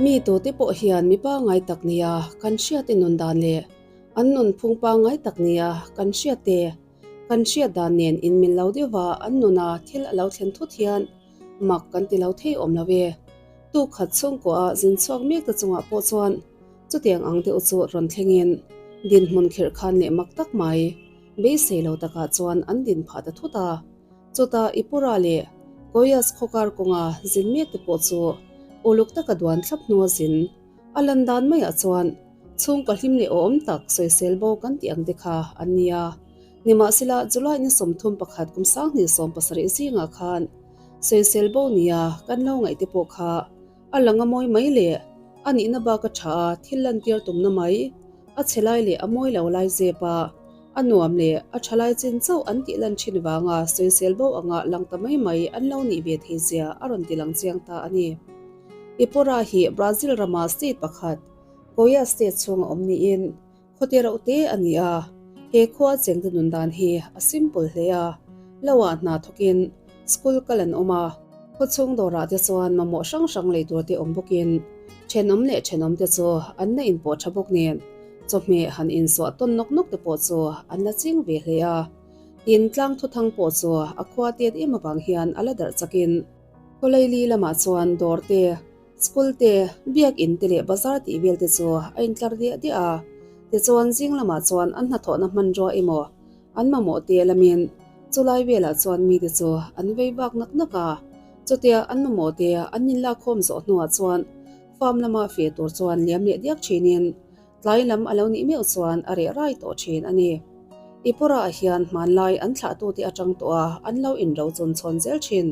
Mi tute pawh hian mi pangngai tak nia kan hriate nun dan leh an nunphung pangngai tak nia kan hriate kan hriat dan nen inmil lo deuha an nuna thil a lo thlen thut hian mak kan ti lo thei awm lo e. Tuk khat chhungkaw a zin chhuak mek te chungah pawh chuan chutiang ang deuh chu rawn thlengin dinhmun khirh khan leh mak tak mai beisei lo takah chuan an din phah ta thut a. Chutah Ipura leh Goiás khawkar kawnga zin mek te pawh chu uluk taka duan thlap hnua zin a lan dan maiah chuan chhungkaw hlim leh awm tak sawisel bo kan tih ang te kha an ni a. Nimahsela July ni 31 kum 2017 zingah khan sawisel bo nia kan lo ngaih te pawh kha a lang a mawi mai leh a nihna bak a tha a thil lantir tumna mai a chhe lai leh a mawi lo lai zep a a nuam leh a tha lai chin chauh an tih lan thin vanga sawisel bo anga lang ta mai mai an lo nih ve thei zia a rawn ti lang chiang ta a ni. Ipora hi Brazil rama state pakhat Goiás state chhunga awm niin khawte rauh te a ni a, he khua chengte nun dan hi a simple hle a, lo ah hna thawkin school kal an awm a, khawchhung dawrah te chuan mamawh hrang hrang lei tur te awm bawkin thenawm leh thenawm te chu an la inpawh tha bawk nen chawhmeh han insuah tawn nawk nawk te pawh chu an la ching ve hle a, tin tlang thuthang pawh chu a khua tet em avang hian a la darh chakin khawlaili lamah chuan dawr te School te, biakinn te leh bazar tih vel te chu a intlar diah diah a, tichuan zing lamah chuan an hnathawhna hmanrua emaw an mamawh te lamin chulai velah chuan mite chu an vei vak nak nak a, chutia an mamawh te an inlakkhawm zawh hnuah chuan farm lama feh tur chuan liam leh diak thinin tlai lam a lo nih meuh chuan a reh rai tawh thin a ni. Ipawrah hian hmanlai an thlahtute atang tawh a an lo inro chun chhawn zel thin.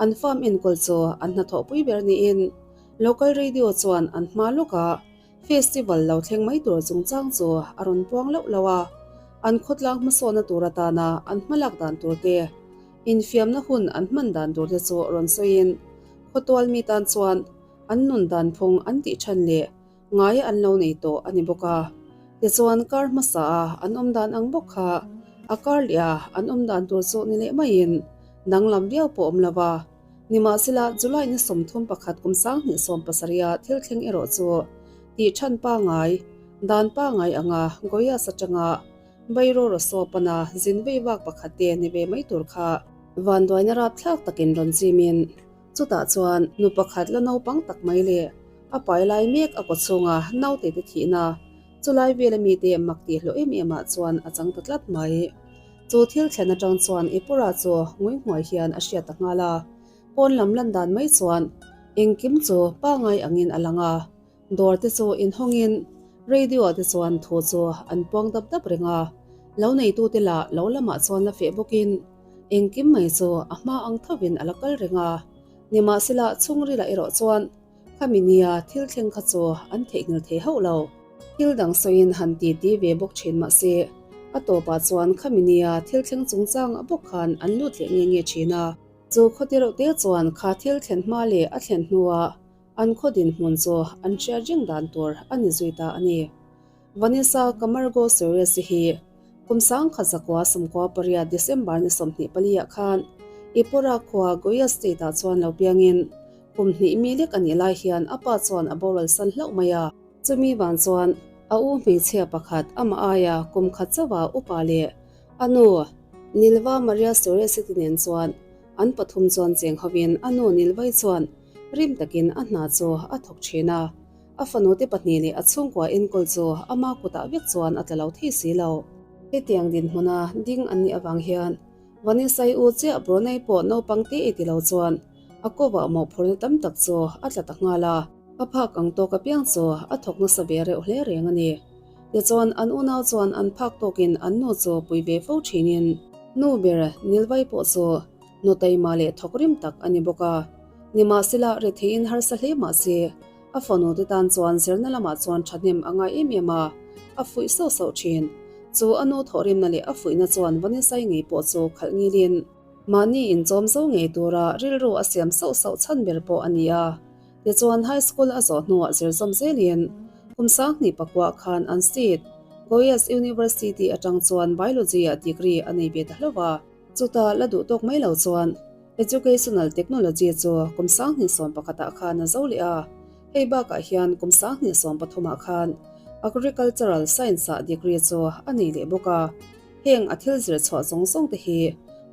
An farm enkawl chu an hnathawhpui ber niin local radio chuan an hma lawkah festival lo thleng mai tur chungchang chu a rawn puang loh lo a, an khawtlang hmasawhna tur atana an hmalak dan tur te, infiamna hun an hman dan tur te chu rawn sawiin khawtual mi tan chuan an nun dan phung an tih than leh ngai an lo nei tawh a ni bawk a. Tichuan kar hmasa a an awm dan ang bawk kha a kar leh a an awm dan tur chu ni leh maiin danglam viau pawh awm lo va. Nimahsela July ni 31 kum 2017 a thil thleng erawh chu tih than pangai dan pangai anga Goiás atanga Bairo Rosso pana zin vei vak pakhat te ni ve mai tur kha vanduaina rapthlak takin rawn chimin chutah chuan nu pakhat la naupang tak mai leh a pai lai mek a kaw chhunga naute te thihna chulai vela mite mak tih hlawh em em ah chuan a chang ta tlat mai. Chu thil thlen atang chuan Ipura chu ngui hmuai hian a hriat ta nghal a, pawn lam lan dan mai chuan engkim chu pangai angin a lang a, dawr te chu inhawngin radio ah te chuan thu chu an puang dap dap reng a, lo neitute lah lo lamah chuan la feh bawkin engkim mai chu a hma ang thovin a la kal reng a, nimahsela chhungrila erawh chuan Khami nia thil thleng kha chu an theihnghilh thei hauh lo. Thil dang sawiin han ti ti ve bawk thin mah se, a tawpah chuan khami nia thil thleng chungchang a bawk khan an lut leh nge nge thin a. Chu khaw ti reuh te chuan kha thil thlen hma leh a thlen hnuah an khaw dinhmun chu an hriat reng dan tur a ni zui ta a ni. Vanessa Camargo Soares-i hi kum 1998 December ni 24 ah khan Ipora khua Goiás state ah chuan lo piangin kum hnih mi lek a nih lai hian a pa chuan a boral san hlauh mai a. Chumi vang chuan a u hmeichhia pakhat amah aia kum khat chauha upa leh a nu Nilva Maria Soares-i te nen chuan an pathum chuan cheng hovin a nu Nilvai chuan rim takin a hna chu a thawk thin a. A fanu te pahnih leh a chhungkua enkawl chu ama kutah vek chuan a tla lo thei si lo. Hetiang dinhmuna ding an nih avang hian Vanessa-i u chiah Brunei pawh naupang te i ti lo chuan a kovah mawhphurhna tam tak chu a tla ta nghal a, a phak ang tawk apiang chu a thawk nasa ve reuh hle reng a ni. Tichuan an unau chuan an phak tawkin an nu chu pui ve fo thinin nu ber Nilvai pawh chu nu taima leh thawk rim tak a ni bawk a. Nimahsela retheiin harsa hle mah se a fanu te tan chuan zirna lamah chuan thahnem a ngai em em a, a fuih sauh sauh thin. Chu a nu thawhrimna leh a fuihna chuan Vanessa-i ngei pawh chu khalh ngilin mahni inchawm zo ngei tura rilru a siam sauh sauh chhan ber pawh a ni a. Tichuan high school a zawh hnuah zir zawm zelin kum 2009 khan an state Goiás University atang chuan Biology-ah degree a nei ve ta hlauh a. Chutah la duh tawk mai lo chuan Educational Technology chu kum 2011 ah khan a zo leh a. Hei bakah hian kum 2013 ah khan Agricultural Science ah degree chu a nei leh bawk a. Heng a thil zir chhuah zawng zawng te hi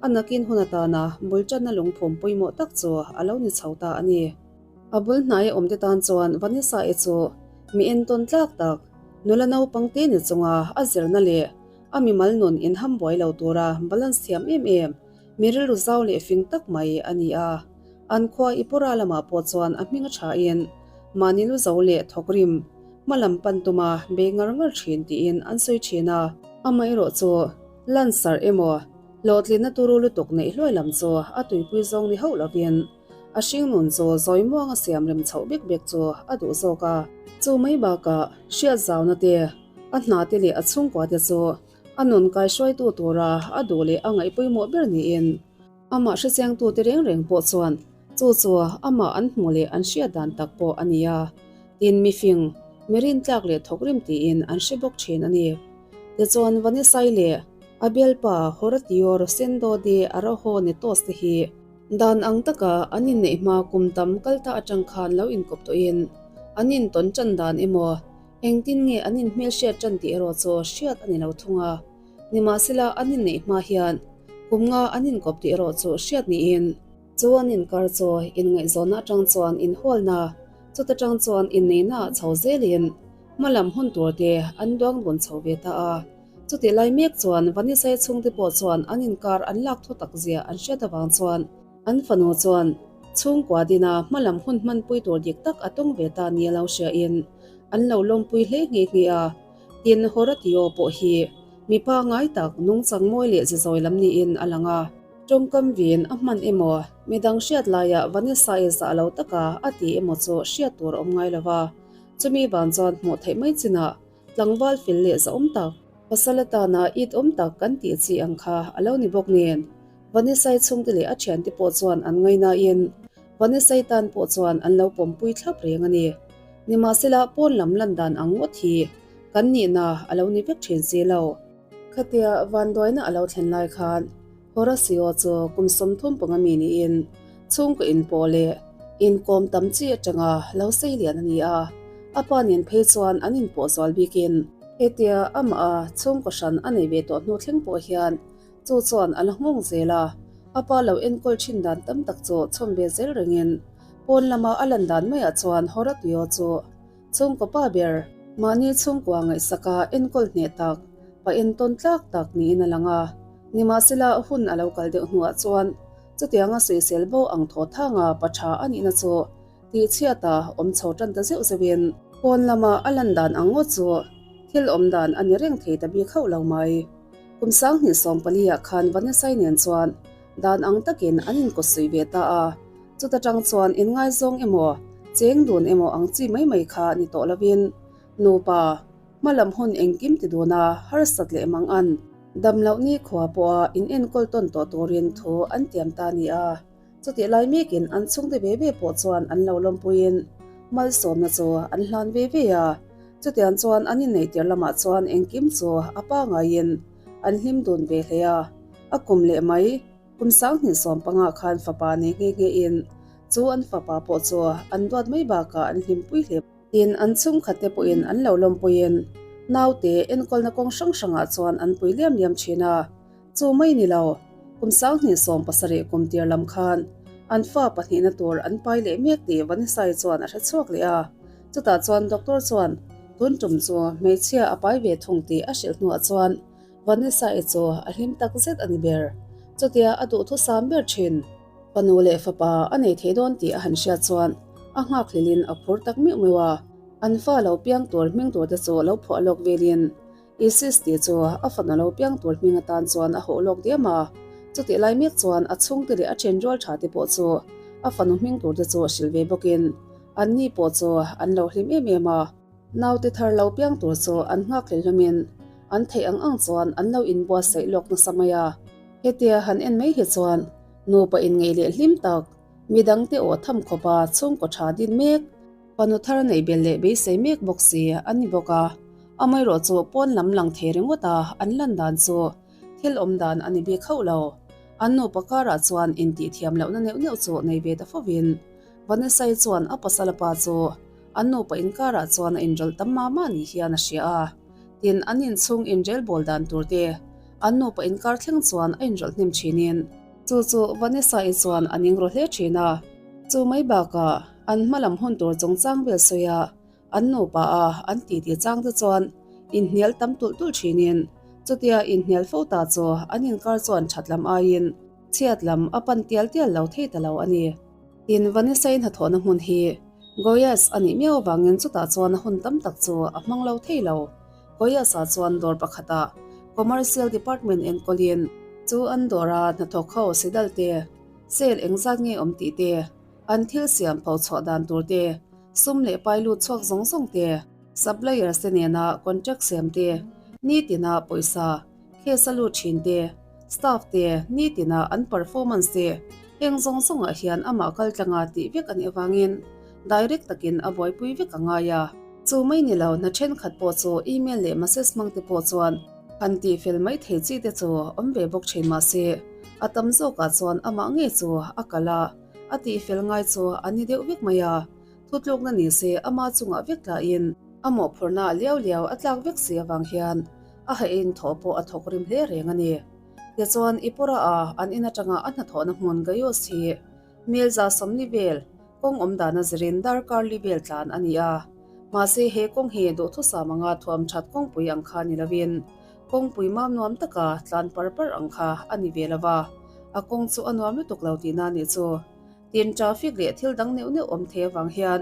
a nakin hun atana bul tanna lungphum pawimawh tak chu a lo ni chho ta a ni. A bul hnaia awmte tan chuan Vanessa-i chu mi entawn tlak tak, nula naupang te ni chunga a zirna leh a mimal nun inham buai lo tura balance thiam em em, mi rilru zau leh fing tak mai a ni a. An khua Ipora lamah pawh chuan a hming a thain mahni lu zo leh thawkrim hma lam pan tuma bei ngar ngar thin tiin an sawi thin a. Amaherawh chu Lansar emaw hlawhtlinna turu lutuk neih hluai lam chu a tuipui zawng ni hauh lovin a hringnun chu zawi muanga siam rem chhoh bek bek chu a duh zawk a. Chu mai bakah hriat zauna te, a hna te leh a chhungkua te chu a nun kaihruaitu tura a duh leh a ngaih pawimawh ber niin Amah hrechiangtute reng reng pawh chuan chu chu amah an hmuh leh an hriat dan tak pawh a ni a, tin mifing, mi rintlak leh thawkrim tiin an hre bawk thin a ni. Tichuan Vanesai leh a bialpa Horatio Rosendo de Araujo Netos te hi dan ang taka an inneih hma kum tam kal ta atang khan lo inkawp tawhin an intawn tan dan emaw engtin nge an inhmelhriat tan tih erawh chu hriat a ni lo thung a. Nimahsela an inneih hma hian kum nga an inkawp tih erawh chu hriat niin, chu an inkar chu inngaihzawnna atang chuan inhualna, chuta tang chuan inneihna ah chho zelin hma lam hun tur te an duang dun chho ve ta a. Chutih lai mek chuan Vanisai chhungte pawh chuan an inkar an lak thu tak zia an hriat avang chuan an fanu chuan chhungkua dina hma lam hun hmanpui tur dik tak a tawng ve ta nia lo hriain an lo lawmpui hle nghe nghe a. Tin, Horatio pawh hi mipa ngai tak nungchang mawi leh zizawi lam niin a lang a. Tawngkam vin a hman emaw, midang hriat laiah Vanessa-i zah lo taka a ti emaw chu hriat tur a awm ngai lo va. Chumi van chuan hmuh theih mai chinah tlangval fel leh zahawm tak, pasal atana it awm tak kan tih chi ang kha a lo ni bawk nen. Vanessa-i chhungte leh a thiante pawh chuan an ngainain Vanessa-i tan pawh chuan an lo pawmpui thlap reng a ni. Nimahsela pawn lam lan dan ang ngawt hi kan nihna a lo ni vek thin si lo. Khatia vanduaina a lo thlen lai khan Horacio chu kum 30 panga mi niin chhungkaw inpawh leh inkawm tam chi atanga lo sei lian a ni a. A pa nen phei chuan an inpawh zual bikin hetia amah a chhungkaw hran a nei ve tawh hnu thleng pawh hian Chu chuan a la nghawng zel a, a pa lo enkawl thin dan tam tak chu chhawm ve zel rengin pawn lama a lan dan maiah chuan Horatio chu chhungkaw pa ber, mahni chhungkua ngaihsaka enkawl hneh tak, pa entawn tlak tak niin a lang a. Nimahsela hun a lo kal deuh hnuah chuan chutianga sawisel bo ang thaw thanga pa tha a nihna chu tihchhiata awm chho tan ta zeuh zeuhin pawn lama a lan dan ang ngawt chu thil awm dan a ni reng thei ta bik hauh lo mai. Kum 2014 ah khan Vanessa-i nen chuan dan ang takin an inkawtsuih ve ta a, chuta tang chuan inngaizawng emaw, cheng dun emaw ang chi mai mai kha ni tawh lovin nupa hma lam hun engkim ti duna harsat leh mang an dam loh ni khua pawha in enkawl tawn tawh turin thu an tiam ta a ni a. Chutih lai mekin an chhungte ve ve pawh chuan an lo lawmpuiin malsawmna chu an hlan ve ve a. Chutiang chuan an inneih tir lamah chuan engkim chu a pangaiin an hlim dun ve hle a. A kum leh mai, kum 2015 khan fapa nei nghe nghe in chu an fapa pawh chu an duat mai bakah an hlimpui hle. Tin, an chhungkhatte pawhin an lo lawmpuiin naute enkawlna kawng hrang hrangah chuan an pui liam liam thin a. Chu mai ni lo, kum 2017 kum tir lam khan an fa pahnihna tur an pai leh mek tih Vanessa-i chuan a hre chhuak leh a. Chutah chuan doctor chuan tun tum chu hmeichhia a pai ve thung tih a hrilh hnuah chuan Vanessa-i chu a hlim tak zet a ni ber. Chutia a duhthusam ber thin. Fanu leh fapa a nei thei dawn tih a han hriat chuan a nghakhlelin a phur tak meuh meuh a. An fa lo piang tur hming tur te chu lo phuah lawk velin Isis tih chu a fanu lo piang tur hming atan chuan a hawh lawk diam a. Chutih lai mek chuan a chhungte leh a then rual tha te pawh chu a fanu hming tur te chu hrilh ve bawkin anni pawh chu an lo hlim em em a. Naute thar lo piang tur chu an nghakhlel hlawmin an theih ang ang chuan an lo inbuatsaih lawk nasa mai a. Hetia han en mai hi chuan nupa inngeih leh hlim tak, midangte aw tham khawpa chhungkaw tha din mek, fanu thar neih belh leh beisei mek bawk si a ni bawk a. Amaherawh chu pawn lam lang thei ringawt a, an lan dan chu thil awm dan a ni bik hauh lo. An nupa karah chuan intihthiam lohna neuh neuh chu nei ve ta fovin Vanessa-i chuan a pasal pa chu. An nupa inkarah chuan a inrawlh tam mah mah ni hian a hria a. Tin, an inchhung inrelbawl dan tur te, an nupa inkar thleng chuan a inrawlh hnem thinin, chu chu Vanessa-i chuan a ning ru hle thin a. Chu mai bakah, an hma lam hun tur chungchang vel sawi a, an nupa a an titi chang te chuan inhnial tam tulh tulh thinin, chutia inhnial fo ta chu an inkar chuan that lam aiin chhiat lam a pan tial tial lo thei ta lo a ni. Tin, Vanessa-i hnathawhna hmun hi Goiás a nih miau avangin chutah chuan a hun tam tak chu a hmang lo thei lo. Goiás-ah chuan dawr pakhatah Commercial Department enkawlin chu an dawra hnathawk ho sidal te, sale engzat nge awm tih te, an thil siam pho chhuah dan tur te, sum leh pai lut chhuak zawng zawng te, suppliers te nena contract siam te, nitina pawisa case a lut thin te, staff te nitina an performance te, heng zawng zawngah hian amah kal tlanga tih vek a nih avangin direct takin a buaipui vek a ngai a. Chu mai ni lo, hna thenkhat pawh chu email leh message hmang te pawh chuan han tih fel mai thei chi te chu awm ve bawk thin mahse a tam zawkah chuan amah ngei chu a kal a, a tih fel ngai chu a ni deuh vek mai a, thutlukna ni se ama chungah vek tlahin a mawhphurhna liau liau a tlak vek si avang hian a hain thawh pawh a thawk rim hle reng a ni. Tichuan i pawra a an in atanga a hnathawhna hmun Gaius hi Melza sawmli vel kawng awm dana zirin darkar li vel tlan a ni a. Mahse he kawng hi duhthusam anga thuam that kawngpui ang kha ni lovin kawngpui mam nuam taka tlan par par ang kha a ni ve lova, a kawng chu a nuam lutuk lo tihna a nih chu. Tin, traffic leh thil dang neuh neuh awm thei avang hian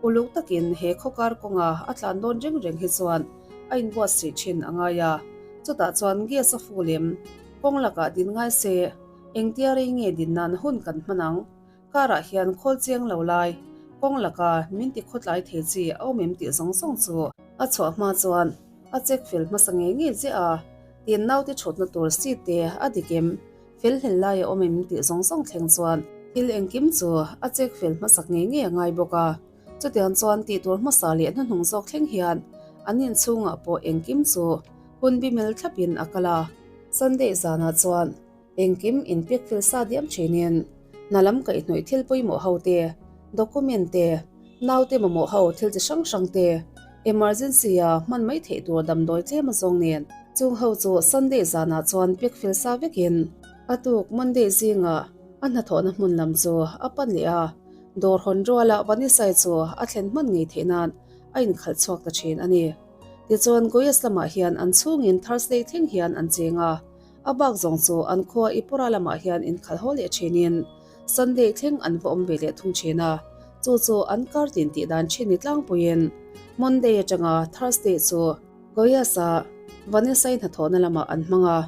uluk takin he khawkar kawnga a tlan dawn reng reng hi chuan a inbuatsaih thin a ngai a. Chutah chuan gas a fu lem kawng lakah din ngai se engtia rei nge din nan hun kan hman ang? Car-ah hian khawl chiang lo lai kawng laka min ti khawtlai thei chi a awm em tih zawng zawng chu a chhuah hma chuan a check fel hmasa ngei ngei chiah a. Tin, naute thutna tur seat te a dik em? Fel hlel lai a awm em tih zawng zawng thleng chuan thil engkim chu a check fel hmasak ngei ngei a ngai bawk a. Chutiang chuan tih tur hmasa leh hnuhnung zawk thleng hian an inchhungah pawh engkim chu hun bi mel thlapin a kal a. Sunday zanah chuan engkim inpek fel sa diam thinin hna lam kaihhnawih thil pawimawh ho te, document te, naute mamawh ho thil chi hrang hrang te, emergency-a hman mai theih tur damdawi tlem a zawng nen. Chung ho chu Sunday zanah chuan pek fel sa vekin a tuk Monday zingah a hnathawhna hmun lam chu a pan leh a, dawr hawn ruala Vanessa-i chu a thlen hman ngei theih nan a inkhalh chhuak ta thin a ni. Tichuan Goiás lamah hian an chhungin Thursday thleng hian an cheng a, a bak zawng chu an khua Ipora lamah hian inkhalh haw leh thinin Sunday thleng an va awm ve leh thung thin a, chu chu an kar tin tih dan thin ni tlangpuiin Monday atanga Thursday chu Goiás-a Vanessa-i hnathawhna lamah an hmang a,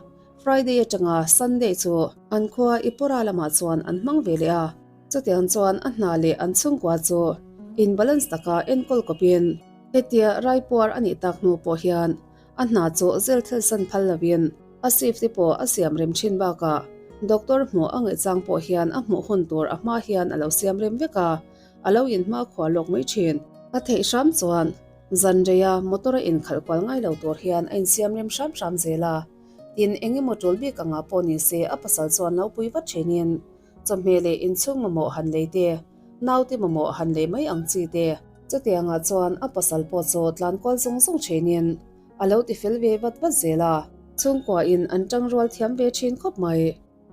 Friday atanga Sunday chu an khua Ipora lamah chuan an hmang ve leh a, chutiang chuan a hna leh an chhungkua chu in balance taka enkawl kawpin hetia raipuar a nih tak hnu pawh hian A hna chu zel thil san phal lovin a shift te pawh a siam rem thin bakah doctor hmuh a ngaih chang pawh hian a hmuh hun tur a hma hian a lo siam rem vek a, a lo inhma khual lawk mai thin. A theih hram chuan zan reia motor a inkhalh kual ngai lo tur hian a insiam rem hram hram zel a, tin eng emaw tul bik angah pawh ni se a pasal chuan lo pui vat thinin chawhmeh leh inchhung mamawh han lei te, naute mamawh han lei mai ang chi te. Chutiangah chuan a pasal pawh chu tlan kual zawng zawng thinin a lo ti fel ve vat vat zel a. Chhungkuain an tangrual thiam ve thin khawp mai.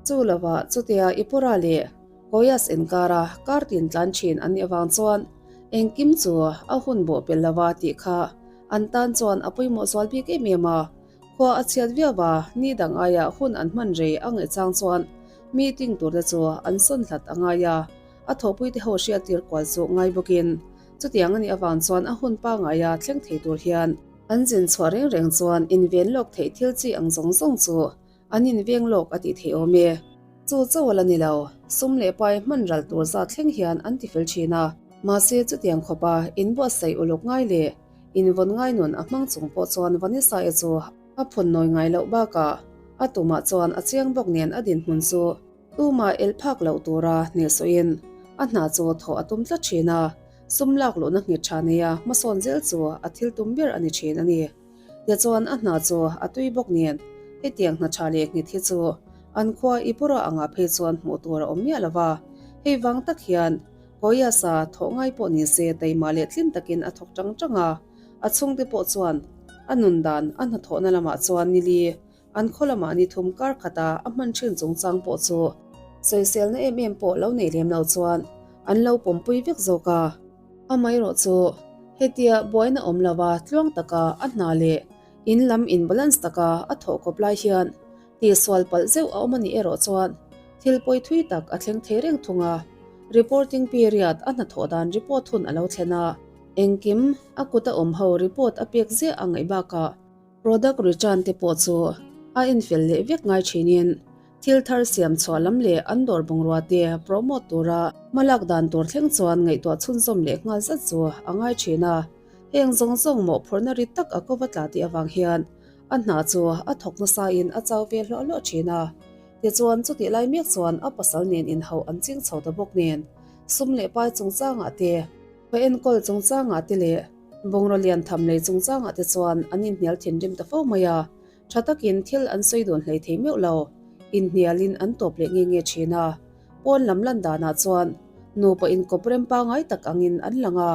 Chu lovah chutia Ipora leh Koyas inkara kar tin tlan thin an nih avang chuan engkim chu a hun bawh pel lova tih kha an tan chuan a pawimawh zual bik em em a. Khua a chhiat viau a, ni dang aia hun an hman rei a ngaih chang chuan meeting turte chu an sawn hlat a ngai a. A thawhpuite ho hriat tir kual chu ngai bawkin chutiang a nih avang chuan a hun pangaia thleng thei tur hian an zin chhuah reng reng chuan inven lawk theih thil chi ang zawng zawng chu an inveng lawk a tih theih awm e. Chu chauh a la ni lo, sum leh pai hman ral tur zat thleng hian an ti fel thin a, mahse chutiang khawpa inbuatsaih uluk ngai leh invawn ngai nun a hmang chung pawh chuan Vanessa-i chu a phun nawi ngai loh bakah a tumah chuan a chiang bawk nen a dinhmun chu Tumah el phak loh tura hnehsawhin a hna chu thawh a tum tlat thin a, sum lak luhna nghet tha neia hmasawn zel chu a thil tum ber a ni thin a ni. Tichuan a hna chu a tui bawk nen hetiang hna tha leh nghet hi chu an khua i pawra angah phei chuan hmuh tur a awm miah lo va, hei vang tak hian. Koyasa thawh ngai pawh ni se taima leh tlin takin a thawk tang tang a, a chhungte pawh chuan a nun dan a hnathawhna lamah chuan nili an khaw lamah ni thum kar khata a hman thin chungchang pawh chu sawiselna em em pawh lo nei lem lo chuan an lo pawmpui vek zawk a. Amaherawh chu hetia buaina awm lova tluang taka a hna leh in lam in balance taka a thawh kawp lai hian Tihsual palh zeuh a awm a nih erawh chuan thil pawi thui tak a thleng thei reng thung a, reporting period a hnathawh dan report hun a lo thlen a, engkim a kut a awm ho report a pek ziah a ngaih bakah product return te pawh chu a enfel leh vek ngai thinin thil thar siam chhuah lam leh an dawr bungrua te promote tura hmalak dan tur thleng chuan ngaihtuah chhunzawm leh nghal zat chu a ngai thin a, heng zawng zawng mawhphurhna rit tak a kova tla tih avang hian A hna chu a thawk nasain a chau ve hluah hluah thin a. Tichuan chutih lai mek chuan a pasal nen inhauh an ching chho ta bawk nen, sum leh pai chungchangah te, fa enkawl chungchangah te leh bungraw lian tham lei chungchangah te chuan an inhnial thinrim ta fo mai a. Tha takin thil an sawi dun hlei thei meuh lo, inhnialin an tawp leh nge nge thin a. Pawn lam lan danah chuan nupa inkawp rem pangai tak angin an lang a,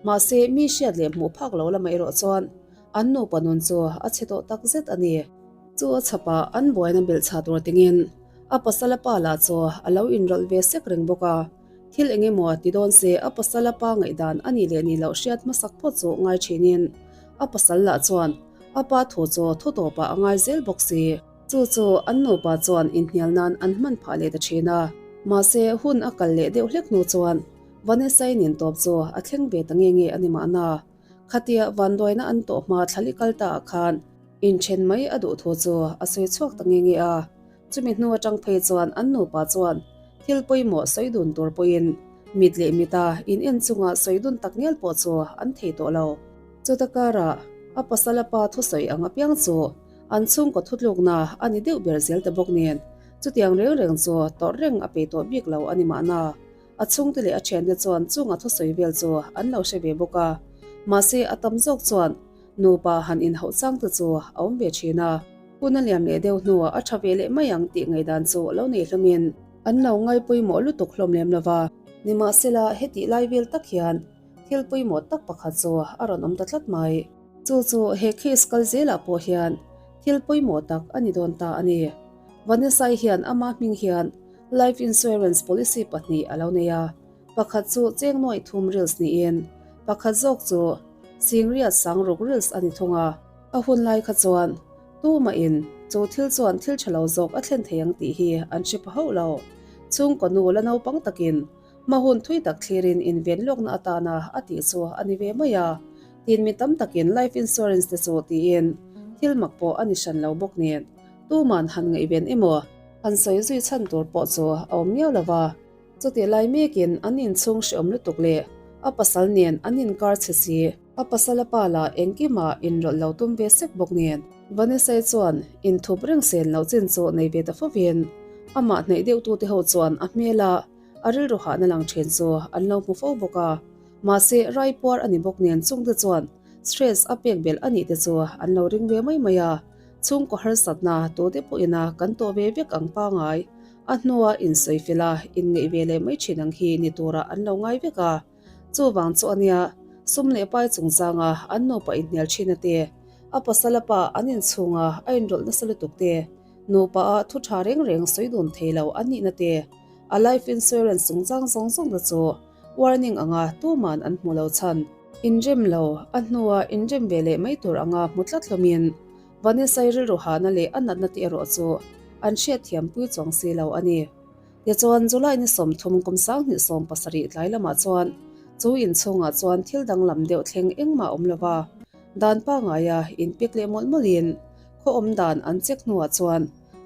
mahse mi hriat leh hmuh phak lo lamah erawh chuan An nupa nun chu a chhe tawh tak zet a ni. Chu a chhapah an buaina belh chha tur tingin a pasala pa lah chu a lo inrawlh ve sek reng bawk a. Thil eng emaw ti dawn se a pasala pa ngaihdan a nih leh nih loh hriat hmasak phawt chu ngai thinin a pasal lah chuan a pa thu chu thu tawpah a ngai zel bawk si. Chu chu an nupa chuan inhnial nan an hman phah leh ta thin a. Mahse hun a kal leh deuh hlek hnu chuan Vanessa-i nen tawp chu a thleng ve ta nge nge a ni mahna. Khatia vanduaina an tawh hma thlali kal ta ah khan inthen mai a duh thu chu a sawi chhuak ta nge nge a. Chumi hnu atang phei chuan an nupa chuan thil pawimawh sawi dun tur pawhin mit leh mita in en chunga sawi dun tak ngial pawh chu an thei tawh lo. Chuta karah a pasal a pa thusawi ang apiang chu an chhungkaw thutlukna a ni deuh ber zel ta bawk nen chutiang reng reng chu tawrh reng a pei tawh bik lo a ni mahna. A chhungte leh a thiante chuan chunga thusawi vel chu an lo hre ve bawk a, mahse a tam zawk chuan nupa han inhauh chang te chu a awm ve thin a. Hun a liam leh deuh hnuah a tha ve leh mai ang tih ngaihdan chu lo nei hlawmin an lo ngai pawimawh lutuk hlawm lem lo va. Nimahsela hetih lai vel tak hian thil pawimawh tak pakhat chu a rawn awm ta tlat mai. Chu chu he case kal zelah pawh hian thil pawimawh tak a ni dawn ta a ni. Vanessa-i hian ama hming hian Life Insurance Policy pahnih a lo nei a, pakhat chu cheng nuaih thum rils niin pakhat zawk chu Singriat Sangruk rils a ni thung a. A hun lai kha chuan tumahin chu thil chuan thil tha lo zawk a thlen thei ang tih hi an hre pha hauh lo. Chhungkaw nu la naupang takin hma hun thui tak thlirin inven lawkna atana a tih chu a ni ve mai a, tin mi tam takin life insurance te chu tiin thil mak pawh a ni hran lo bawk nen tuman han ngaihven emaw An sawi zui chhan tur pawh chu a awm miau lo va, chutih lai mekin an inchhung hreawm lutuk leh a pasal nen an inkar chhe si. A pasal a pa lah engkimah inrawlh lo tum ve sek bawk nen Vanessa-i chuan inthup reng sen loh chin chu nei ve ta fovin amah hnaih deuhtute ho chuan a hmela a rilru hahna lang thin chu an lo hmu fo bawk a, mahse raipuar a ni bawk nen chungte chuan stress a pek belh a nih te chu an lo ring ve mai mai a. Chhungkaw harsatna tute pawhina kan tawh ve vek ang pangai, a hnua insawi fel a, inngeih ve leh mai thin ang hi ni turah an lo ngai vek a. Chuvang chu ania, sum leh pai chungchanga an nupa inhnial thin a te, a pasal a pa an inchhunga a inrawlh nasa lutuk te, nupa a thu tha reng reng sawi dun thei lo an nihna te, a life insurance chungchang zawng zawng te chu warning anga tuman an hmu lo chhan. Inrem lo, a hnua inrem ve leh mai tur anga hmu tlat hlawmin Vanessa-i rilru hahna leh a natna te erawh chu an hriatthiam pui chuang si lo a ni. Tichuan, July ni 30 kum 2017 tlai lamah chuan chu inchhungah chuan thil danglam deuh thleng engmah a awm lo va, dan pangaia inpek leh mawlh mawlhin khaw awm dan an check hnuah chuan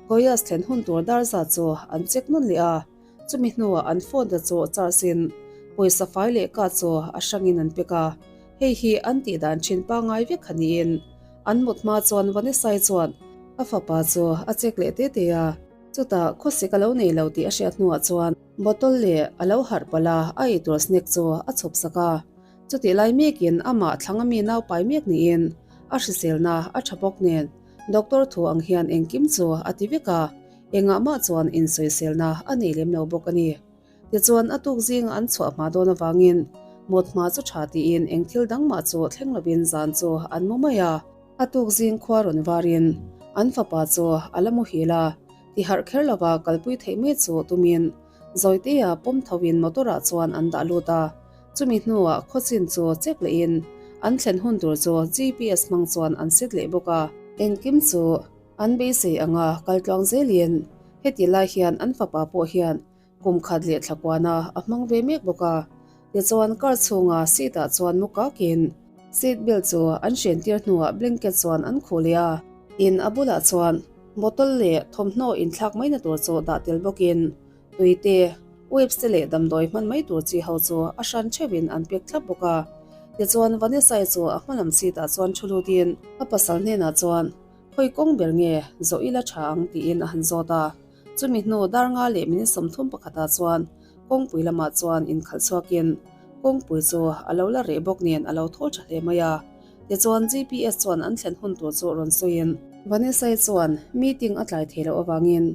Goiás thlen hun tur dar zat chu an check nawn leh a. Chumi hnuah an phone te chu charge in pawisa fai leh ka chu a hrangin an pek a, hei hi an tih dan thin pangai vek kha niin an mut hma chuan Vanessa-i chuan a fapa chu a check leh te te a, chutah khawsik a lo nei lo tih a hriat hnuah chuan bottle leh a lo harh palh a, a eitur snack chu a chhawp sak a, chutih lai mekin amah thlang ami naupai mek niin a hriselna a tha bawk nen doctor thu ang hian engkim chu a ti vek a. Engah mah chuan insawiselna a nei lem lo bawk a ni. Tichuan a tuk zinga an chhuah hma dawn avangin mut hma chu tha tiin eng thil dang mah chu thleng lovin zan chu an mu mai a. A tuk zing khua rawn varin an fapa chu a la muhil a, ti harh kher lova kalpui theih mai chu tumin Zawitea pawm thoin motor ah chuan an dah lut a, chumi hnuah khawchin chu check lehin an thlen hun tur chu GPS hmang chuan an set leh bawk a. Engkim chu an beisei anga kal tluang zelin heti lai hian an fapa pawh hian kum khat leh thla kuana a hmang ve mek bawk a, tichuan car chhunga seat ah chuan mu kakin seat belt chu an hrentir hnuah blanket chuan an khuh leh a, in a bulah chuan bottle leh thawmhnaw inthlak maina tur chu dah tel bawkin tui te, wipes te leh damdawi hman mai tur chi ho chu a hran theuhin an pek thlap bawk a, tichuan Vanessa-i chu a hma lam seat ah chuan thu lutin a pasal hnenah chuan khawi kawng ber nge zawh ila tha ang tiin a han zawt a. Chumi hnu dar nga leh minute 30 pakhatah chuan kawngpui lamah chuan inkhalh chhuakin kawngpui chu a lo la reh bawk nen a lo thawl tha hle mai a. Tichuan GPS chuan an thlen hun tur chu rawn sawiin Vanessa-i chuan meeting a tlai thei loh avangin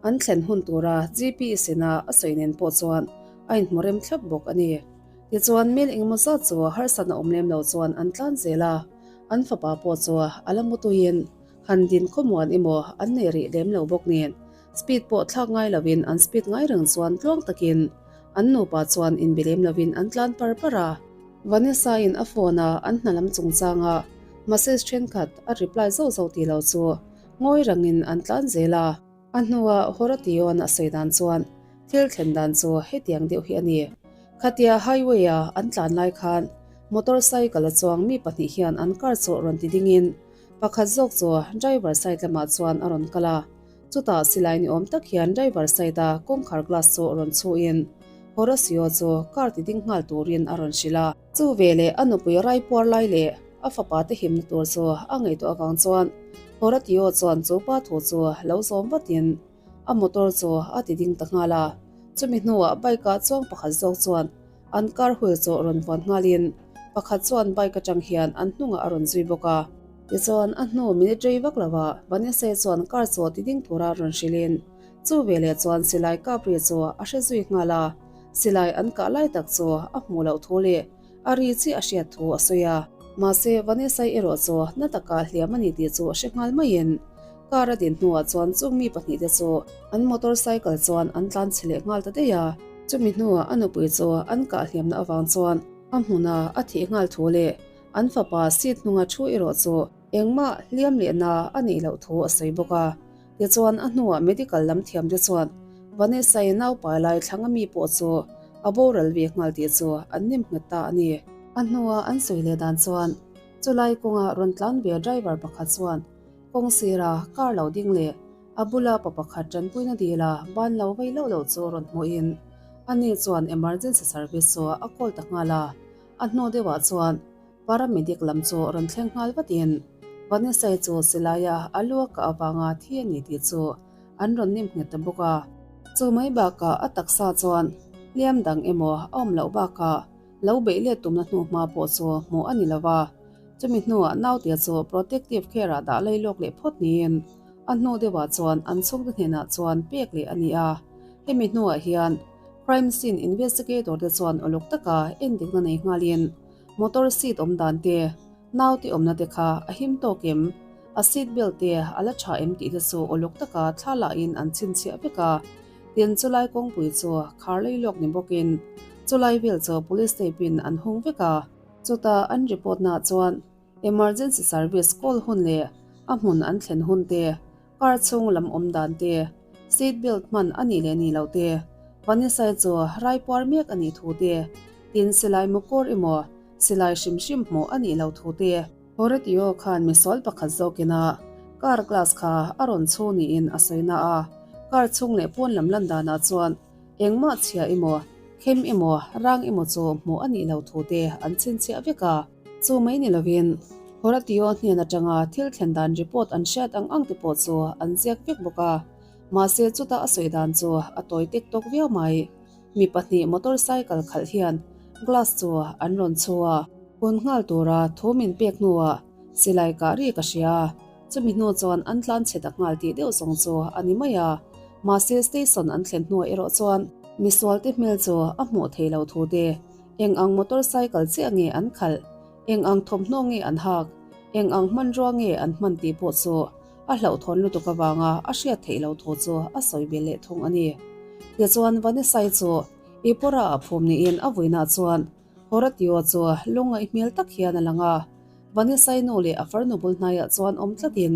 an thlen hun tura GPS ina a sawi nen pawh chuan a inhmu rem thlap bawk a ni. Tichuan mel engemaw zat chu harsatna awm lem lo chuan an tlan zel a, an fapa pawh chu a la mu tuiin Han din khawmuan emaw an nei rih lem lo bawk nen, speed pawh thlak ngai lovin an speed ngai reng chuan tluang takin an nupa chuan inbe lem lovin an tlan par par a. Vanessa-in a phone a an hna lam chungchanga message thenkhat a reply zauh zauh tih lo chu ngawi rangin an tlan zel a. A hnua Horatio-a'n a sawi dan chuan thil thlen dan chu hetiang deuh hi a ni. Khatia highway-a an tlan lai khan motorcycle a chuang mi pahnih hian an car chu rawn ti dingin Pakhat zawk chu driver side lamah chuan a rawn kal a, chutah silai ni awm tak hian driver side a kawngkhar glass chu rawn chhuhin Horacio chu car ti ding nghal turin a rawn hrilh a. Chu veleh a nupui rai puar lai leh a fapa te himna tur chu a ngaihtuah avang chuan Horatio chuan chu pa thu chu lo zawm vatin a motor chu a ti ding ta nghal a, chumi hnuah bike ah chuang pakhat zawk chuan An car wheel chu rawn vuan nghalin pakhat chuan bike atang hian an hnungah a rawn zui bawk a. Tichuan a hnu minute rei vak lovah Vanessa chuan car chu ti ding tura rawn hrilhin chu veleh chuan silai kap ri chu a hre zui nghal a, silai an kah lai tak chu a hmuh loh thu leh a ri chiah a hriat thu a sawi a. Mahse Vanessa erawh chu na taka hliam a ni tih chu a hre nghal maiin car a din hnuah chuan chung mi pahnihte chu an motorcycle chuan an tlan chhe leh nghal ta daih a. Chumi hnuah a nupui chu an kah hliamna avang chuan a hmuna a thih nghal thu leh an fapa seat hnunga thu erawh chu engmah hliam lehna a nih loh thu a sawi bawk a. Tichuan a hnuah medical lam thiamte chuan Vanessa-i naupai lai thlanga mi pawh chu a boral ve nghal tih chu an nem nghet ta a ni. A hnua an sawi leh dan chuan chulai kawnga rawn tlan ve driver pakhat chuan kawng sira car lo ding leh A bula pa pakhat tanpuina dila ban lo vei loh loh chu rawn hmuhin ani chuan emergency service chu a call ta nghal a, a hnu deuhah chuan paramedic lam chu rawn thleng nghal vatin Vanessa-i chu silaia a lu a kah avanga thi a ni tih chu an rawn nim nghet ta bawk a. Chu mai bakah a taksa chuan hliam dang emaw a awm loh bakah lo beih let tumna hnu hma pawh chu hmuh a ni lo va, chumi hnuah naute chu protective care-ah dah lei lawk leh phawt niin A hnu deuhah chuan an chhungte hnenah chuan pek leh a ni a, hemi hnuah hian crime scene investigator te chuan uluk taka endikna nei nghalin motor seat awm dan te, naute awmna te kha a him tawk em, a seat belt te a la tha em tih te chu uluk taka thla lahin an chhinchhiah vek a, tin chulai kawngpui chu khar lei lawk ni bawkin chulai vel chu police tape in an hung vek a, chutah an report naah chuan Emergency service call hun leh a hmun an thlen hun te, car chhung lam awm dan te, seat belt hman a nih leh nih loh te, Vanessa-i chu raipuar mek a nih thu te, tin silai mukawr emaw silai hrim hrim hmuh a nih loh thu te. Horatio khan misual pakhat zawkin a car glass kha a rawn chhu niin a sawi na a, car chhung leh pawn lam lan danah chuan engmah chhia emaw, khem emaw, rang emaw chu hmuh a nih loh thu te an chhinchhiah vek a. Chu mai ni lovin, Horatio hnen atanga thil thlen dan report an hriat ang ang te pawh chu an ziak vek bawk a. Mahse chuta a sawi dan chu a tawi tek tawk viau mai. Mi pahnih motorcycle khalh hian glass chu an rawn chhu a. Kun nghal tura thu min pek hnuah silai kah ri ka hria a, chumi hnu chuan an tlan chhe ta nghal tih deuh zawng chu a ni mai a. Mahse station an thlen hnuah erawh chuan. Misualte hmel chu a hmuh thei lo thu te, eng ang motor cycle chiah nge an khalh, eng ang thawmhnaw nge an hak, eng ang hmanrua nge an hman tih pawh chu a hlauhthawn lutuk avanga a hriat theih lo thu chu a sawi belh leh thung a ni. Tichuan Vanessa-i chu Ipora ah phum niin a vuinah chuan Horatio chu lungngaih hmel tak hian a lang a, Vanessa-i nu leh a farnu bul hnaiah chuan awm tlatin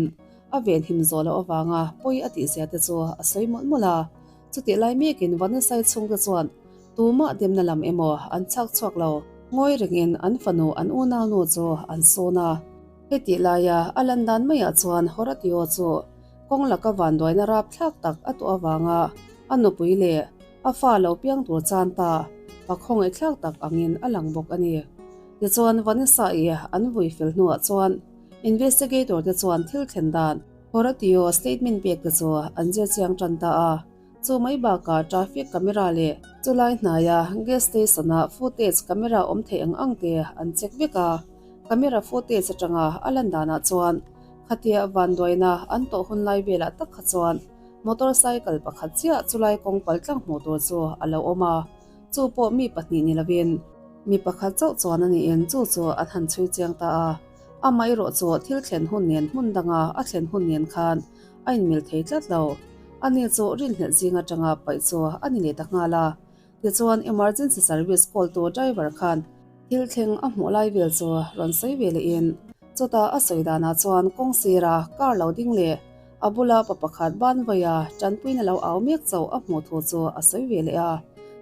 a venhim zawh loh avanga pawi a tihzia te chu a sawi mawlh mawlh a. Chutih lai mekin Vanessa-i chhungte chuan tumah demna lam emaw an chhak chhuak lo, ngawi rengin an fanu an unaunu chu an sawn a. Hetih laia a lan dan maiah chuan Horatio chu kawng laka vanduaina rapthlak tak a tuah avanga a nupui leh a fa lo piang tur chan ta pa khawngaihthlak tak angin a lang bawk a ni. Tichuan Vanessa-i an vui fel hnuah chuan investigator te chuan thil thlen dan Horatio statement pek te chu an zir chiang tan ta a. Chu mai bakah traffic camera leh chulai hnaia gas station-a footage camera awm theih ang ang te an check vek a. Camera footage atanga a lan danah chuan khatia vanduaina an tawh hun lai velah tak kha chuan motorcycle pakhat chiah chulai kawng pal tlang hmuh tur chu a lo awm a, chu pawh mi pahnih ni lovin mi pakhat chauh chuan a niin chu chu an han chhui chiang ta a. Amaherawh chu thil thlen hun nen hmun danga a thlen hun nen khan a inmil thei tlat lo. Ani chu rinhlelh zing atanga paih chu a ni leh ta nghal a. Tichuan emergency service call tu driver khan thil thleng a hmuh lai vel chu rawn sawi ve lehin chutah a sawi danah chuan kawng sira car lo ding leh a bula pa pakhat ban vaia tanpuina lo au mek chauh a hmuh thu chu a sawi ve leh a.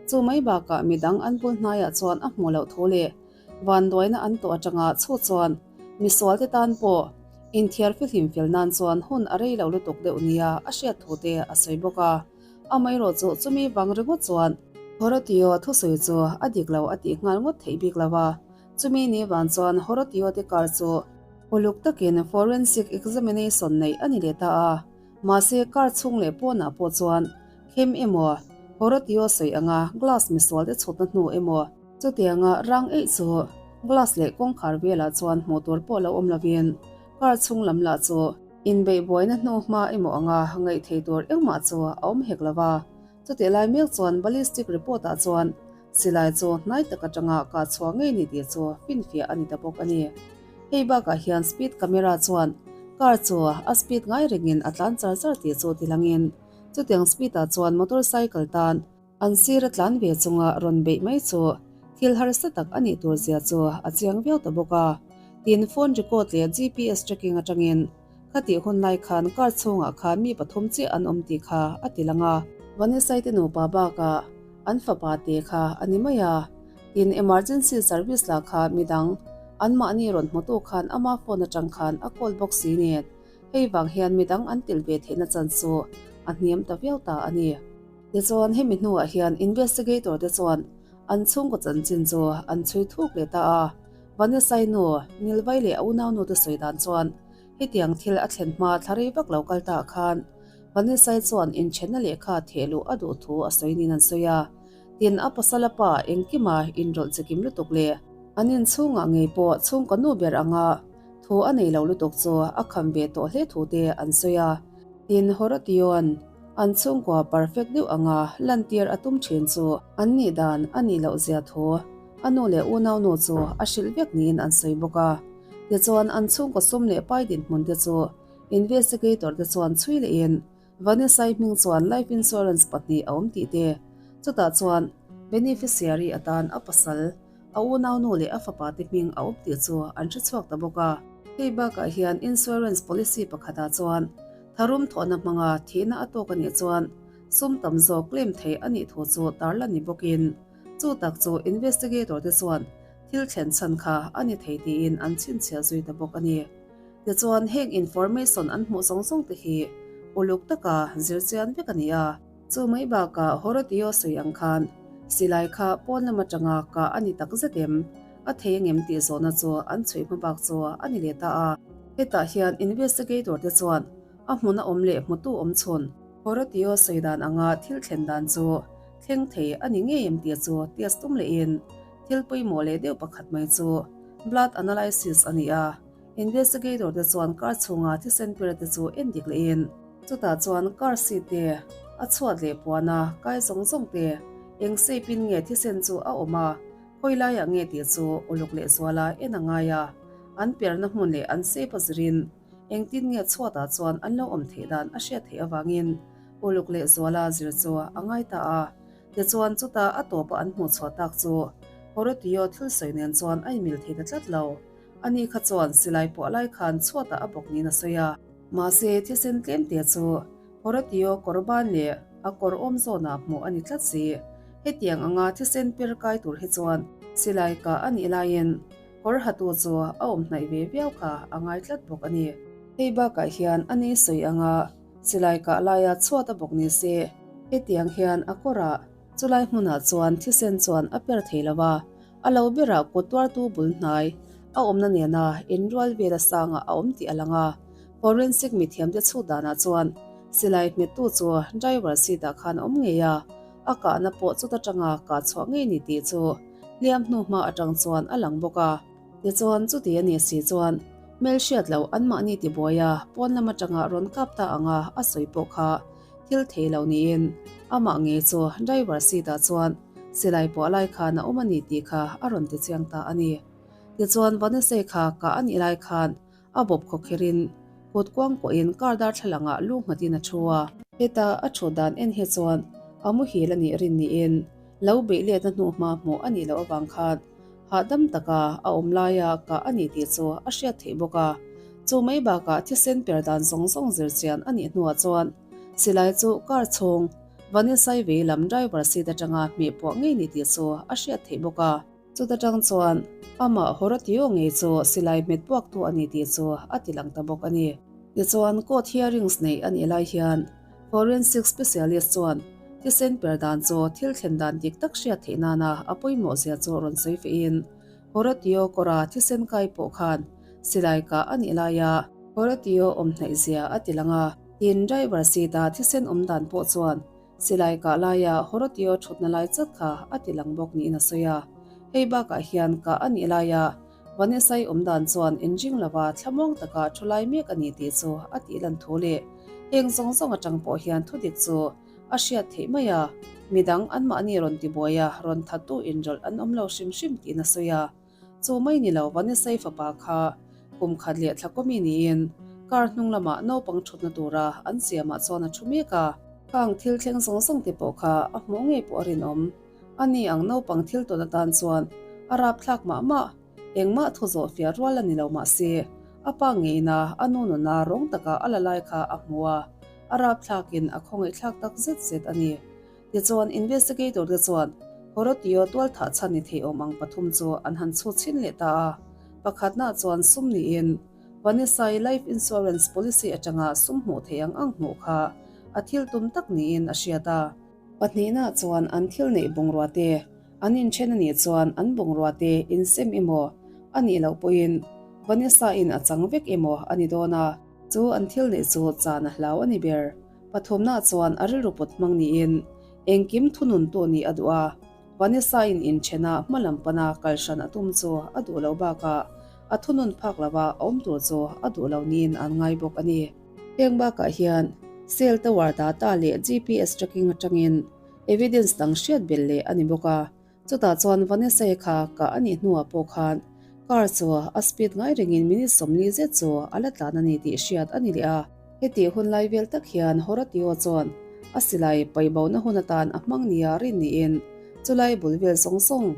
Chu mai bakah midang an bul hnaiah chuan a hmuh loh thu leh Vanduaina an tawh atanga chu chuan misualte tan pawh inthiar fihlim fel nan chuan hun a rei lo lutuk deuh nia a hriat thu te a sawi bawk a. Amaherawh chu chumi vang ringawt chuan Horatio thusawi chu a dik lo a tih nghal ngawt theih bik lo a. Chumi ni vang chuan Horatio te kar chu uluk takin forensic examination neih a ni leh ta a. Mahse car chhung leh pawnah pawh chuan khem emaw Horatio sawi anga glass misualte chhutna hnu emaw Chutianga rang eih chu glass leh kawngkhar velah chuan hmuh tur pawh lo awm lovin car chhung lam lah chu inbeih buaina hnu hma emaw anga ngaih thei tur engmah chu a awm hek lo va. Chutih lai mek chuan ballistic report ah chuan silai chu hnai tak atanga kah chhuah ngei ni tih chu finfiah a ni ta bawk a ni. Hei bakah hian speed camera chuan car chu a speed ngai rengin a tlan char char tih chu tilangin chutiang speed ah chuan motorcycle tan An sir a tlan ve chunga rawn beih mai chu thil harsa tak a nih tur zia chu a chiang viau ta bawk a. Tin, phone record leh GPS tracking atangin khatih hun lai khan car chhungah khan mi pathum chiah an awm tih kha a ti lang a. Vanessa-i te nupa bakah an fapa te kha a ni mai a. Tin, emergency service lah kha midang anmahni rawn hmutu khan ama phone atang khan a call bawk si nen hei vang hian midang an telh ve theihna chance chu a hniam ta viau ta a ni. Tichuan hemi hnuah hian investigator te chuan an chhungkaw chanchin chu an chhui thuk leh ta a. Vanessa-i nu, Nilvai leh a unaunu te sawi dan chuan hetiang thil a thlen hma thla rei vak lo kal ta khan Vanessa-i chuan inthenna lehkha theh luh a duh thu a sawi niin an sawi a. Tin, a pasal a pa engkima inrawlh chikim lutuk leh an inchhungah ngei pawh chhungkaw nu ber anga thu a nei lo lutuk chu a kham ve tawh hle thu te an sawi a. Tin, Horatio-a'n An chhungkua perfect deuh anga lantir a tum thin chu an nih dan a nih loh zia thu a nu leh unau nu chu a hrilh vek niin an sawi bawk a. Tichuan an chhungkaw sum leh pai dinhmun te chu investigator te chuan chhui lehin Vanessa-i hming chuan life insurance pahnih a awm tih te, chutah chuan beneficiary atan a pasal, A unaunu leh a fapa te hming a awm tih chu an hre chhuak ta bawk a. Hei bakah hian insurance policy pakhatah chuan tharum thawhna hmanga thihna a tawk a nih chuan sum tam zawk claim theih a nih thu chu tarlan ni bawkin chu tak chu investigator te chuan thil thlen chhan kha a ni thei tiin an chhinchhiah zui ta bawk a ni. Tichuan heng information an hmuh zawng zawng te hi uluk taka zir chian vek a ni a. Chu mai bakah Horatio sawi ang khan silai kha pawn lam atanga kah a ni tak zet em? A thei angem tih zawhna chu an chhui hma bak chu a ni leh ta a. Hetah hian investigator te chuan a hmun a awm leh hmutu awm chhun Horatio sawi dan anga thil thlen dan chu thleng thei a ni ngei em tih chu test tum lehin thil pawimawh leh deuh pakhat mai chu blood analysis a ni a. Investigator te chuan car chhunga thisen pira te chu en dik lehin chutah chuan car seat te a chhuat leh puana kai zawng zawng te. Eng shape in nge thisen chu a awm a, khawi laiah nge tih chu uluk lehzuala en a ngai a. An perna hmun leh an shape a zirin engtin nge chhuatah chuan an lo awm theih dan a hriat theih avangin uluk lehzuala zir chu a ngai ta a. Tichuan chuta a tawpa an hmuh chhuah tak chu Horatio thil sawi nen chuan a inmil thei ta tlat lo. Ani kha chuan silai puah lai khan chhuatah a bawk niin a sawi a. Mahse thisen tlemte chu Horatio kawr ban leh a kawr awm zawnah hmuh a ni tlat si. Hetiang anga thisen per kai tur hi chuan silai kah a nih laiin kawr hatu chu a awm hnaih ve viau kha a ngai tlat bawk a ni. Hei bakah hian a ni sawi anga silai kah laia chhuat a bawk ni se, hetiang hian a kawrah chulai hmunah chuan thisen chuan a per thei lo a, a lo berah kut tuartu bul hnai a awmna nena inrual vel a sangah a awm tih a lang a. Forensic mithiamte chhut danah chuan silai hmettu chu driver seat ah khan a awm ngei a, a kahna pawh chuta tanga kah chhuah ngei ni tih chu hliam hnu hma atang chuan a lang bawk a. Tichuan chuti a nih si chuan hmelhriat loh anmahni tibuai a pawn lam atanga rawn kap ta anga a sawi pawh kha thil thei lo niin amah ngei chu driver seat ah chuan silai puah lai khan a awm a ni tih kha a rawn ti chiang ta a ni. Tichuan Vanessa kha kah a nih lai khan A bawp khawkherhin kut kuang pawhin car darthlalangah lu nghatin a thu a. Heta a thut dan en hi chuan a muhil a nih rin niin lo beih letna hnu hma hmuh a nih loh avang khan hahdam taka a awm laia kah a ni tih chu a hriat theih bawk a. Chu mai bakah thisen per dan zawng zawng zir chian a nih hnuah chuan silai chu car chhung Vanessa-i vei lam driver seat atanga hmeh puah ngei ni tih chu a hriat theih bawk a. Chuta tang chuan amah Horatio ngei chu silai hmet puaktu a ni tih chu a ti lang ta bawk a ni. Tichuan court hearings neih a nih lai hian forensic specialist chuan thisen per dan chu thil thlen dan dik tak hriat theih nana a pawimawh zia chu rawn sawi fehin Horatio kawra thisen kai pawh khan silai kah a nih laia Horatio awm hnaih zia a ti lang a. Tin, driver seat-a thisen awm dan pawh chuan Silai kah laia Horatio thutna lai chat kha a ti lang bawk niin a sawi a. Hei bakah hian kah a nih laia Vanessa-i awm dan chuan inring lova thlamuang taka thu lai mek a ni tih chu a tih lan thu leh heng zawng zawng atang pawh hian thudik chu a hriat theih mai a, midang anmahni rawn tibuai a rawn thattu inrawlh an awm lo hrim hrim tiin a sawi a. Chu mai ni lo Vanessa-i fapa kha kum khat leh thla kawmi niin car hnung lamah naupang thutna tura an siamah chuan a thu mek a. Khang thil thleng zawng zawng te pawh kha a hmuh ngei pawh a rinawm. Ani ang naupang thil tawn atan chuan a rapthlak mah mah. Engmah thu zawh fiah rual a ni lo mahse a pa ngeina a nu nuna rawng taka a la lai kha a hmu a, a rapthlakin a khawngaihthlak tak zet zet a ni. Tichuan, investigator te chuan Horotio tualthah chhan ni thei awm ang pathum chu an han chhut chhin leh ta a. Pakhatna chuan sum niin Vanessa-i life insurance policy atanga sum hmuh theih ang ang hmuh kha a thil tum tak niin a hriat a. Pahnihna chuan an thil neih bungrua te an inthen a nih chuan an bungrua te insem emaw a nih loh pawhin Vanessa-in a chang vek emaw a ni dawn a. Chu an thil neih chu chan a hlau a ni ber. Pathumna chuan a rilru put hmang niin engkim thununtu nih a duh a, Vanessa-in inthena hma lam pana kal hran a tum chu a duh lo bakah a thunun phak lova awm tur chu a duh lo niin an ngai bawk a ni. Heng bakah hian cell tower data leh GPS tracking atangin evidence dang hriat belh leh a ni bawk a, Chutah chuan Vanessa-i kha kah a nih hnuah pawh khan car chu a speed ngai rengin minute 40 zet chu a la tlan a ni tih hriat a ni leh a. Hetih hun lai vel tak hian Horatio chuan a silai paihbohna hun atan a hmang nia rin niin chulai bul vel zawng zawng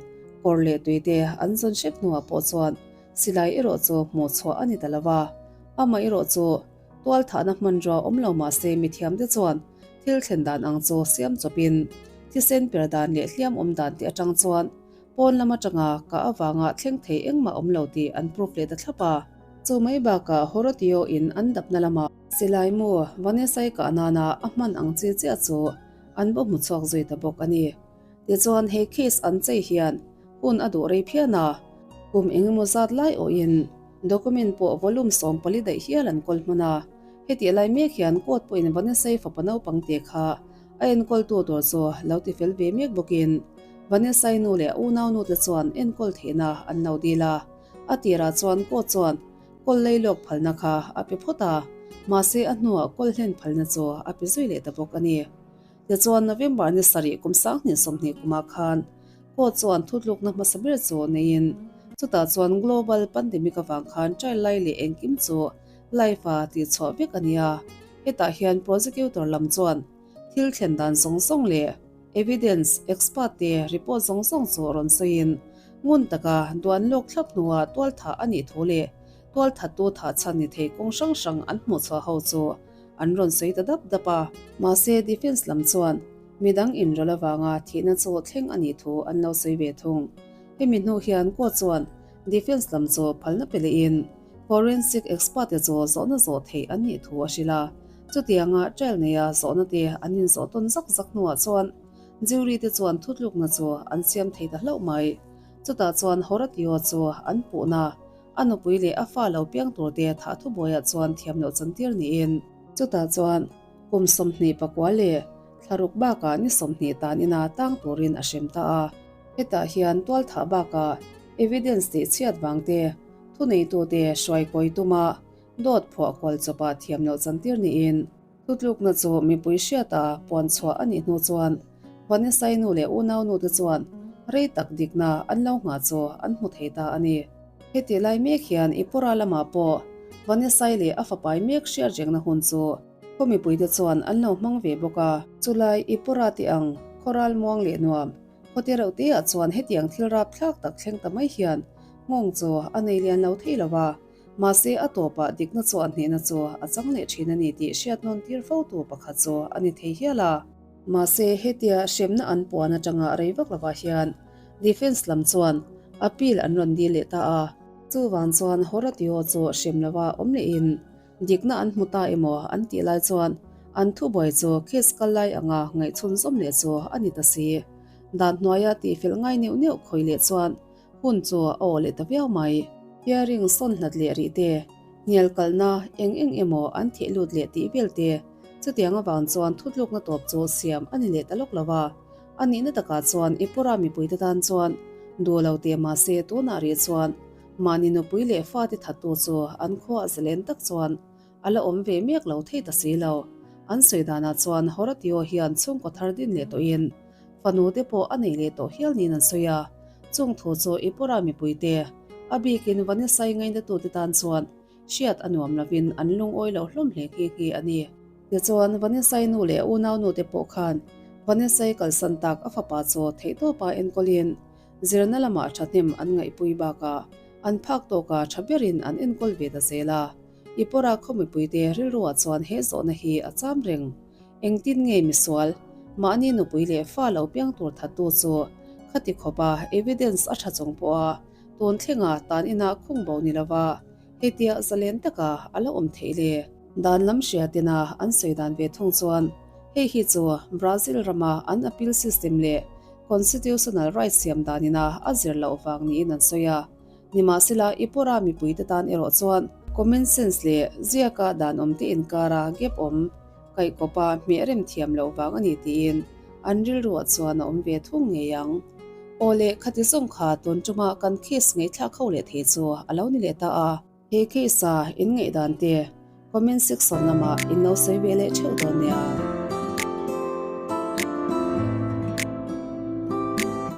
kawr leh tui te an zawn hrep hnuah pawh chuan silai erawh chu hmuh chhuah a ni ta lo va. Amah erawh chu Tual thahna hmanrua awm lo mah se mithiamte chuan thil thlen dan ang chu siam chawpin thisen per dan leh hliam awm dan te atang chuan pawn lam atanga kah avanga thleng thei engmah awm lo tih an proof leh ta thlap a. Chu mai bakah Horotio in an dapna lamah silai mu Vanessa-i kah nana a hman ang chi chiah chu an va hmu chhuak zui ta bawk a ni. Tichuan he case an chei hian hun a duh rei phian a, kum engemaw zat lai awhin document pawh volume 14 daih hial an kawl hman a. Hetih lai mek hian court pawhin Vanessa-i fapa naupang te kha a enkawltu tur chu lo ti fel ve mek bawkin Vanessa-i nu leh a unaunu te chuan enkawl theihna an lo dil a. A tirah chuan court chuan kawl lei lawk phalna kha a pe phawt a, mahse a hnuah kawl hlen phalna chu a pe zui leh ta bawk a ni. Tichuan, November ni sarih kum 2020 kumah khan court chuan thutlukna hmasa ber chu neiin, chutah chuan global pandemic avang khan trial lai leh engkim chu live-a tihchhuah vek a ni a. Hetah hian prosecutor lam chuan thil thlen dan zawng zawng leh evidence, expert te report zawng zawng chu rawn sawiin, ngun taka duan lawk thlap hnuah tualthah a nih thu leh tualthattu thah chhan ni thei kawng hrang hrang an hmuhchhuah ho chu an rawn sawi ta dap dap a. Mahse, defence lam chuan midang inrawlh avanga thihna chu thleng a nih thu an lo sawi ve thung. Hemi hnu hian court chuan defence lam chu phalna pe lehin forensic expert te chu zawhna zawh theih an nih thu a hrilh a. Chutianga trial neia zawhna te an inzawh tawn zak zak hnuah chuan jury te chuan thutlukna chu an siam thei ta hlauh mai. Chutah chuan Horatio chu an puhna A nupui leh a fa lo piang turte thah thubuaiah chuan thiam loh chantir niin, chutah chuan kum 29 leh thlaruk bakah ni 20 tan ina tang turin a hrem ta a. Hetah hian tualthah bakah evidence tih chhiat vangte, thuneitute hruaikawi tuma dawt phuah kual chawpah thiam loh chantir niin, Thutlukna chu mipui hriata puan chhuah a nih hnu chuan Vanessa-i nu leh unau nute chuan rei tak dikna an lo nghah chu an hmu thei ta a ni. Heti lai mek hian Ipora lamah pawh Vanessa-i leh a fapai mek hriat rengna hun chu khaw mipuite chuan an lo hmang ve bawk a. Chulai Ipora tih ang khaw ralmuang leh nuam khaw te reuh teah chuan hetiang thil rapthlak tak thleng ta mai hian nghawng chu a nei lian lo thei lo va. Mahse, a tawpah dikna chu a hnehna chu a chang leh thin a ni tih hriat nawn tir fotu pakhat chu a ni thei hial a. Mahse, hetia hremna an puan atanga rei vak lovah hian defence lam chuan appeal an rawn dil leh ta a. Chuvang chuan Horatio chu hrem lova awm lehin dikna an hmu ta emaw an tih lai chuan an thubuai chu case kal lai anga ngaihchhun zawm leh chu a ni ta si. Dan hnuaia tihfelh ngai neuh neuh khawih leh chuan Hun chu a aw leh ta viau mai. Hearing sawn hlat leh rih te, hnial kalna eng eng emaw an theh lut leh tih vel te, chutiang avang chuan thutlukna tawp chu siam a ni leh ta lawk lo va. A nihna takah chuan Ipura mipuite tan chuan duh lo teh mahse tunah rih chuan mahni nupui leh fate thattu chu an khuaah zalen tak chuan a la awm ve mek lo thei ta si lo. An sawi danah chuan Horatio hian chhungkaw thar din leh tawhin fanu te pawh a nei leh tawh hial niin an sawi a. Chung thu chu Ipura mipuite, a bikin Vanessa-i ngainatute tan chuan hriat a nuam lovin an lungawi lo hlawm hle nghe nghe a ni. Tichuan, Vanessa-i nu leh unaunute pawh khan Vanessa-i kalsan tak a fapa chu theihtawpa enkawlin zirna lamah thahnem an ngaihpui bakah an phak tawka tha berin an enkawl ve ta zel a. Ipora khaw mipuite rilruah chuan he zawhna hi a cham reng. Engtin nge misual, mahni nupui leh fa lo piang tur thattu chu khati khawpa evidence a tha chung pawha tun thlenga tan inah khung bo ni lova hetia zalen taka a la awm theih le? Dan lam hriatina an sawi dan ve thung chuan hei hi chu Brazil rama an appeal system leh constitutional rights siam danina a zir loh vang niin an sawi a. Nimahsela, Ipora mipuite tan erawh chuan common sense leh ziaka dan awmte inkara gap awm kaihkawpa hmeh rem thiam loh vang a ni tiin an rilruah chuan a awm ve thung ngei ang. Aw le, khati zawng kha tun tuma kan case ngaihthlak ho leh thei chu a lo ni leh ta a. He case-a in ngaihdan te comment section lamah in lo sawi ve leh theuh dawn nia.